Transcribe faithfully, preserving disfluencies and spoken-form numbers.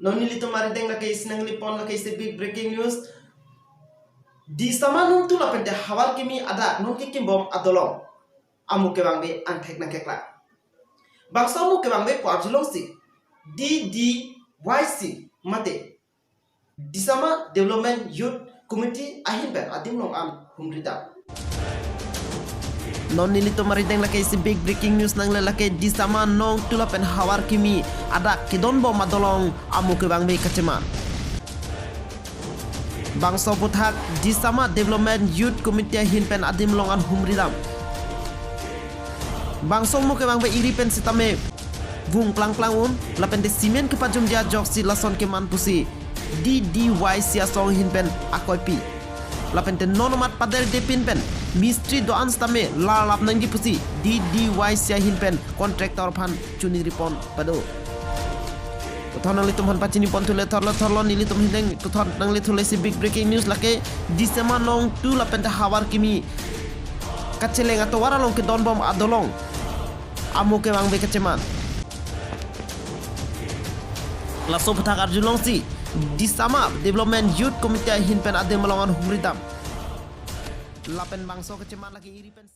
Non nelitum arideng lake isi nanglipon lake isi big breaking news. Disama Nongtu lapente Havarkimi adak nongkekimbom adolong amo kevangve angthek nangkeklang. Bangso amo kevangve ko arjulongsi D D Y C mate Disama Development Youth Committee ahin pen adim along an humridam. Non nelitum arideng lake isi big breaking news nangle lake Disama Nongtu lapen Havarkimi adak kedonbom adolong amo kevangve kacheman. Bangso aphuthak Disama Development Youth Committee ahin pen adim along an humridam. Bangso amo kevangve iri pen sitame vung plangplang un lapente cement kepajumji ajoksi lason keman pusi D D Y C asong ahin pen akoipi. Lapente non amat pader depin pen mistri do-an sitame larlap nangji pusi D D Y C ahin pen contractor aphan chuningripon pado. Puthot nanglitum aphan pachiniponthu le thorlo thorlo nelitum arideng puthot nanglithu le isi big breaking news lake Disama Nongtu lapente Havarkimi kacheleng atovar along kedonbom adolong amo kevangve kacheman. Laso aphuthak arjulongsi Disama Development Youth Committee ahin pen adim along an humridam. Lapen bangso kacheman lake iri pen